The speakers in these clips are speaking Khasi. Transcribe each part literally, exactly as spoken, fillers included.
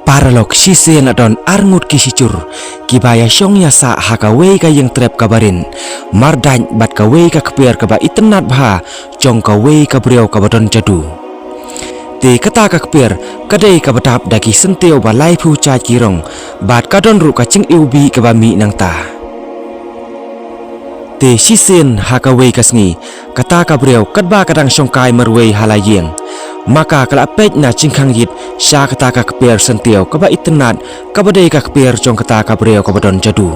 Paralok, shisien la don arngut ki shijur kiba ïa shong ïa sah ha kawei ka ïing trep kaba rit mardait bad kawei ka kper kaba itynnad bha jong kawei ka briew kaba don jadu. Te kata ka kper ka dei kaba dap da ki syntiew ba laiphew jait ki rong bad ka don ruh ka jingiwbih kaba mih nangta. Te shisien ha kawei ka sngi, kata ka briew katba ka dang shongkai marwei ha la ïing, ma ka ka la peit na jingkhang ïit sha kata ka kper syntiew kaba itynnad kaba dei ka kper jong kata ka briew kaba don jadu.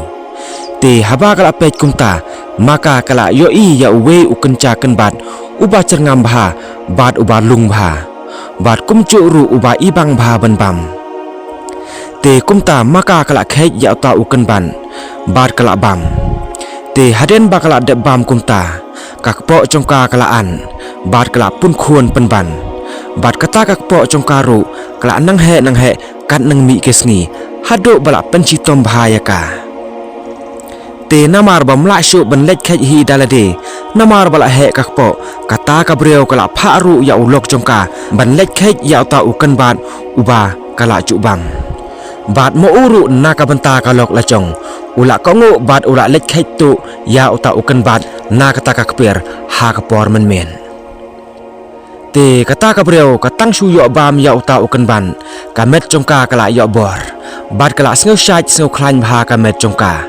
Te haba ka la peit kumta, ma ka ka la ïohi ïa uwei u kynja kynbat uba jyrngam bha bad uba lung bha bad kumjuh ruh uba ibang bha ban bam. Te kumta ma ka ka la kheit ïa uta u kynbat bad ka la bam. Te hadien ba ka la dep bam kumta, ka kpoh jong ka ka la an bad ka la pun khun pynban. Bad kata ka kpoh jong ka ruh ka la nang heh nang heh kat nang mih ki sngi haduh ba la pynshitom bha ïa ka. Te namar bym lah shuh ban leit kheit hi da lade, namar ba la heh ka kpoh, kata ka briew ka la phah ruh ïa u lok jong ka ban leit kheit ïa uta u kynbat uba ka la ju bam. Bad ma u ruh na ka bynta ka lok la jong, u la kohnguh bad u la leit kheit tuh ïa uta u kynbat na kata ka kper ha ka por mynmiet. Te kata ka briew ka tang shu ïoh bam ïa uta u kynbat, ka met jong ka ka la ïoh bor. Bad ka la sngew shait sngew khlaiñ bha ka met jong ka.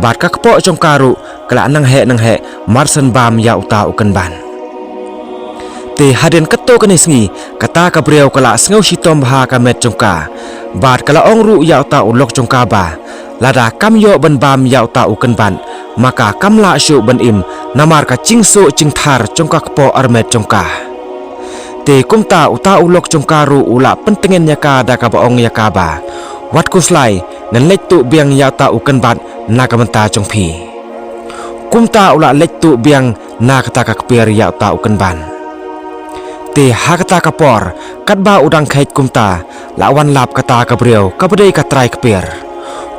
Bad ka kpoh jong ka ruh ka la nang heh nang heh marsan bam ïa uta u kynbat. Te hadien katto katne sngi, kata ka briew ka la sngew shitom bha ka met jong ka. Bad ka la ong ruh ïa uta u lok jong ka ba, lada kam ïoh ban bam ïa uta u kynbat, ma ka kam lah shuh ban im, namar ka jingsuh jingthar jong ka kpoh armet jong ka. Te kumta uta u lok jong ka ruh u la pyntngen ïa ka da kaba ong ïa ka ba, wat khuslai, ngan leit tuh biang ïa uta u kynbat na ka bynta jong phi. Kumta u la leit tuh biang na kata ka kper ïa uta u kynbat. Te ha kata ka por, katba u dang kheit kumta, la wan lap kata ka briew kaba dei ka trai kper.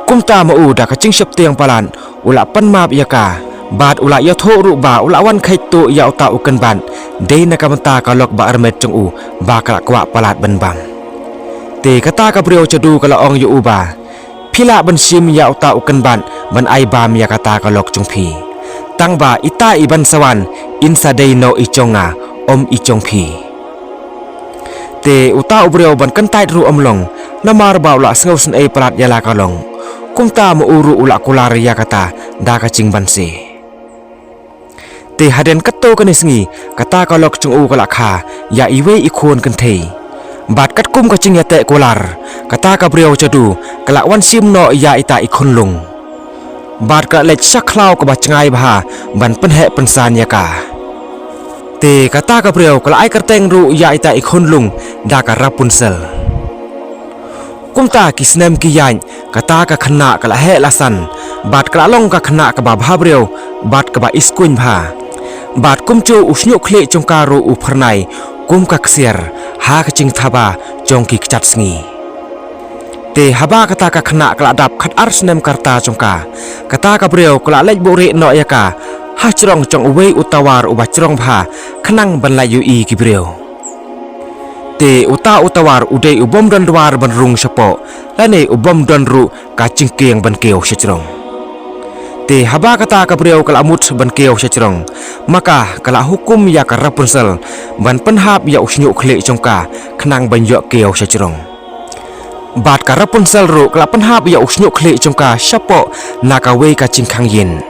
Kumta ma u da ka jingsheptieng palat, u la pan map ïa ka. Bad u la ïathuh ruh ba u la wan kheit tuh ïa uta u kynbat, dei na ka bynta ka lok ba armet jong u ba ka la kwah palat ban bam. Te kata ka briew jadu ka la ong ïa u ba, phi lah ban shim ïa uta u kynbat ban ai bam ïa kata ka lok jong phi. Tang ba ita i ban sa wan, in sa dei noh i jong nga, ym i jong phi. Te uta u briew ban kyntait ruh ym long, namar ba u la sngew sngewsih palat ïa la ka long. Kumta ma u ruh u la kular ïa kata da ka jingbanse. Te hadien katto katne sngi, kata ka lok jong u ka la kha ïa iwei i khun kynthei. Bad katkum ka jingïateh kular, kata ka briew jadu ka la wan shim noh ïa ita i khunlung. Bad ka la leit sha khlaw kaba jngai bha ban pynheh pynsan ïa ka. Te kata ka briew ka la ai kyrteng ruh ïa ita i khunlung da ka Rapunzel. Kumta ki snem ki ïaid, kata ka khynnah ka la heh la san, bad ka la long ka khynnah kaba bha briew, bad kaba iskuiñ bha. Bad kumjuh u shñiuh khlieh jong ka ruh u phyrnai kum ka ksiar ha ka jingthaba jong ki kjat sngi. Te haba kata ka khynnah ka la dap khatar snem ka rta jong ka, kata ka briew ka la leit buhrieh noh ïa ka ha jrong jong uwei u tawar uba jrong bha, khnang ban lait ïohi ki briew. Te uta u tawar u dei u bym don dwar ban rung shapoh, lane u bym don ruh ka jingkieng ban kiew sha jrong. Te haba kata ka briew ka la mut ban kiew sha jrong, ma ka ka la hukum ïa ka Rapunzel ban pynhap ïa u shñiuh khlieh jong ka, khnang ban ïoh kiew sha jrong. Bad ka Rapunzel ruh ka la pynhap ïa u shñiuh khlieh jong ka shapoh na kawei ka jingkhang ïing.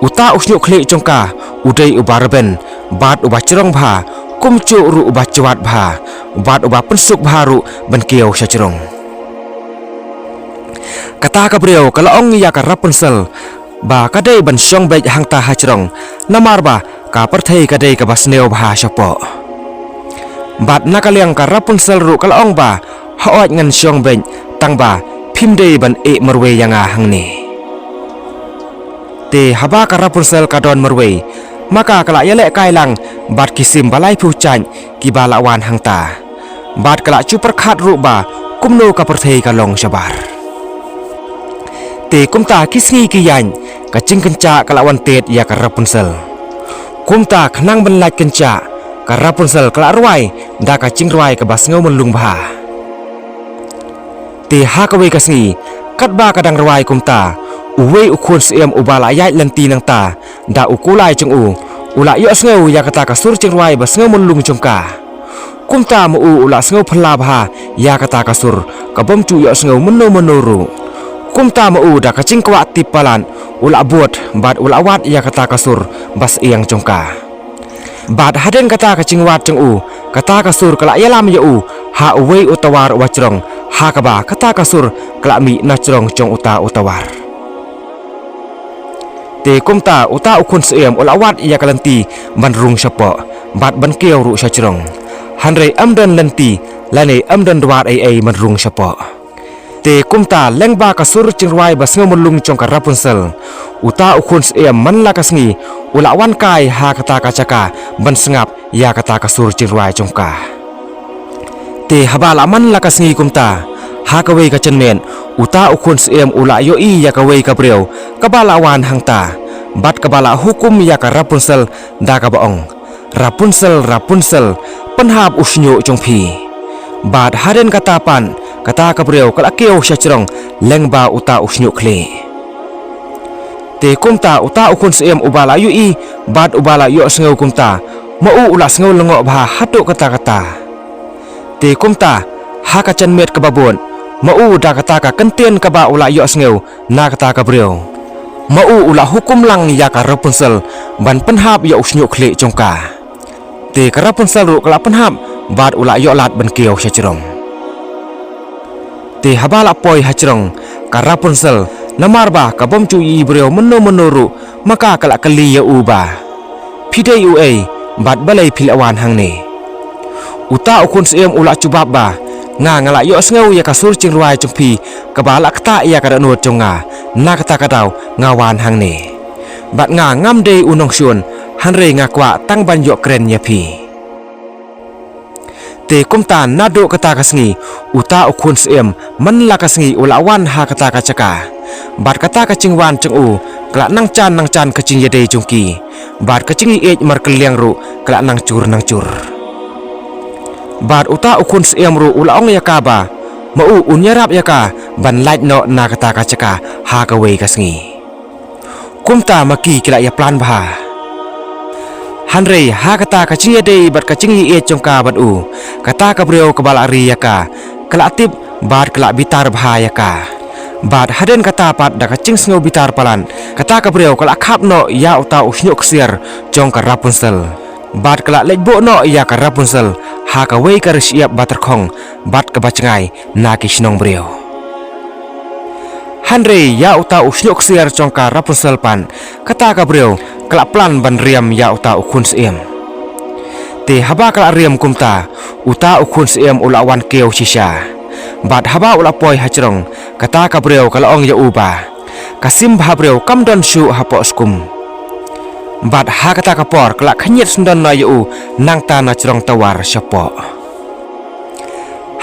Uta u shñiuh khlieh jong ka u dei uba rben, bad uba jrong bha, kumjuh ruh uba jwat bha, bad uba pynsuk bha ruh ban kiew sha jrong. Kata ka briew ka la ong ïa ka Rapunzel ba ka dei ban shong beit hangta ha jrong, namar ba ka pyrthei ka dei kaba sniew bha shapoh. Bad na ka liang ka Rapunzel ruh ka la ong ba, hooid ngan shong beit, tang ba phim dei ban ïeh marwei ïa nga hangne. Te haba ka Rapunzel ka don marwei, ma ka ka la ïalehkai lang bad ki sim ba laiphew jait kiba la wan hangta. Bad ka la ju pyrkhat ruh ba kumno ka pyrthei ka long shabar. Te kumta ki sngi ki ïaid, ka jingkynjah ka la wan tied ïa ka Rapunzel. Kumta khnang ban lait kynjah, ka Rapunzel ka la rwai da ka jingrwai kaba sngew mynlung bha. Te ha kawei ka sngi, katba ka dang rwai kumta, uwei u khun siem uba la ïaid lynti nangta da u kulai jong u, u la ïohsngew ïa kata ka sur jingrwai ba sngewmynlung jong ka. Kumta ma u u la sngewphylla bha ïa kata ka sur, ka bym ju ïohsngew mynno mynno ruh. Kumta ma u da ka jingkwah tip palat, u la bud bad u la wad ïa kata ka sur ba syieng jong ka. Bad hadien kata ka jingwad jong u, kata ka sur ka la ïalam ïa u ha uwei u tawar uba jrong, ha kaba kata ka sur ka la mih na jrong jong uta u tawar. Te kumta uta u khun siem u la wad ïa ka lynti ban rung shapoh bad ban kiew ruh sha jrong. Hynrei ym don lynti lane ym don dwar ei ei ban rung shapoh. Te kumta lyngba ka sur jingrwai ba sngewmynlung jong ka Rapunzel, uta u khun siem man la ka sngi u la wan kai ha kata ka jaka ban sngap ïa kata ka sur jingrwai jong ka. Te haba la man la ka sngi kumta, ha kawei ka janmiet, uta u khun siem u la ïohi ïa kawei ka briew kaba la wan hangta bad kaba la hukum ïa ka Rapunzel da kaba ong, Rapunzel, Rapunzel, pynhap u shñiuh jong phi. Bad hadien kata pat, kata ka briew ka la kiew sha jrong lyngba uta u shñiuh khlieh. Te kumta uta u khun siem uba la ïohi bad uba la ïohsngew kumta, ma u u la sngew lyngngoh bha haduh katta katta. Te kumta ha ka janmiet kaba bud, ma u da kata ka kyntien kaba u la ïohsngew na kata ka briew, ma u u la hukum lang ïa ka Rapunzel ban pynhap ïa u shñiuh khlieh jong ka. Te ka Rapunzel ruh ka la pynhap bad u la ïoh lad ban kiew sha jrong. Te haba la poi ha jrong ka Rapunzel, namar ba ka bym ju ïohi briew mynno mynno ruh, ma ka ka la kylli ïa u ba, phi dei uei bad balei phi la wan hangne? Uta u khun siem u la jubab ba, nga nga la ïohsngew ïa ka sur jingrwai jong phi kaba la ktah ïa ka dohnud jong nga, na kata ka daw nga wan hangne. Bad nga ngam dei u nongshun, hynrei nga kwah tang ban ïoh kren ïa phi. Te kumta naduh kata ka sngi, uta u khun siem man la ka sngi u la wan ha kata ka jaka. Bad kata ka jingwan jong u ka la nang jan nang jan ka jingïadei jong ki. Bad ka jingïeit markylliang ruh ka la nang jur nang jur. Bad uta u khun siem ruh u la ong ïa ka ba, ma u un ïarap ïa ka ban lait noh na kata ka jaka ha kawei ka sngi. Kumta ma ki ki la ïa plan bha. Hynrei ha kata ka jingïadei bad ka jingïeit jong ka bad u, kata ka briew kaba la ri ïa ka, ka la tip bad ka la bitar bha ïa ka. Bad hadien kata pat da ka jingsngew bitar palat, kata ka briew ka la khap noh ïa uta u shñiuh ksiar jong ka Rapunzel. Bad ka la leit buh noh ïa ka Rapunzel ha kawei ka ri shyiap ba tyrkhong bad kaba jngai na ki shnong briew. Hynrei ïa uta u shñiuh ksiar jong ka Rapunzel pat, kata ka briew ka la plan ban riam ïa uta u khun siem. Te haba ka la riam kumta, uta u khun siem u la wan kiew shisha. Bad haba u la poi ha jrong, kata ka briew ka la ong ïa u ba, ka sim bhabriew kam don shuh hapoh skum. Bad ha kata ka por ka la khynñiat syndon noh ïa u nangta na jrong tawar shapoh.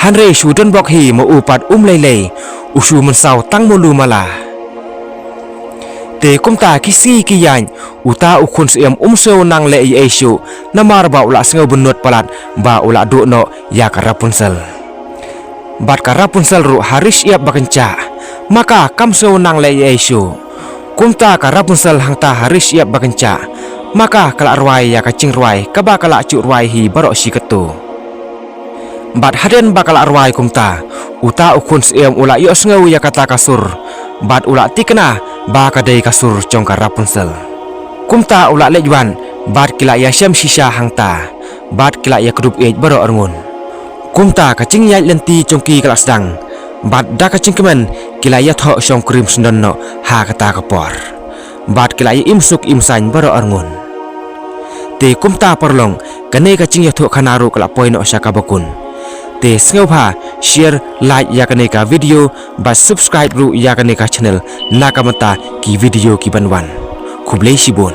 Hynrei shu don bok hi ma u pat um lei lei, u shu mynsaw tang mulu mala. Te kumta ki sngi ki ïaid, uta u khun siem um sngew nang leh ei ei shuh, namar ba u la sngew bynnud palat ba u la duh noh ïa ka Rapunzel. Bad ka Rapunzel ruh ha ri shyiap ba kynjah, ma ka kam sngew nang leh ei ei shuh. Kumta ka Rapunzel hangta ha ri shyiap ba kynjah, ma ka ka la rwai ïa ka jingrwai kaba ka la ju rwai hi baroh shi katto. Bad hadien ba ka la rwai kumta, uta u khun siem u la ïohsngew ïa kata ka sur, bad u la thikna ba ka dei ka sur jong ka Rapunzel. Kumta u la leit wan, bad ki la ïashem shisha hangta, bad ki la ïakdup ïeit baroh arngut. Kumta ka jingïaid lynti jong ki ka la sdang, bad da ka jingkmen ki la ïathoh shongkurim syndon noh ha kata ka por. Bad ki la ïa im suk im saiñ baroh arngut. Te kumta paralok, kane ka jingïathuhkhana ruh ka la poi noh sha kaba kut. Te sngewbha share, like ïa kane ka video, bad subscribe ruh ïa kane ka channel, na ka bynta ki video ki ban wan. Khublei shibun.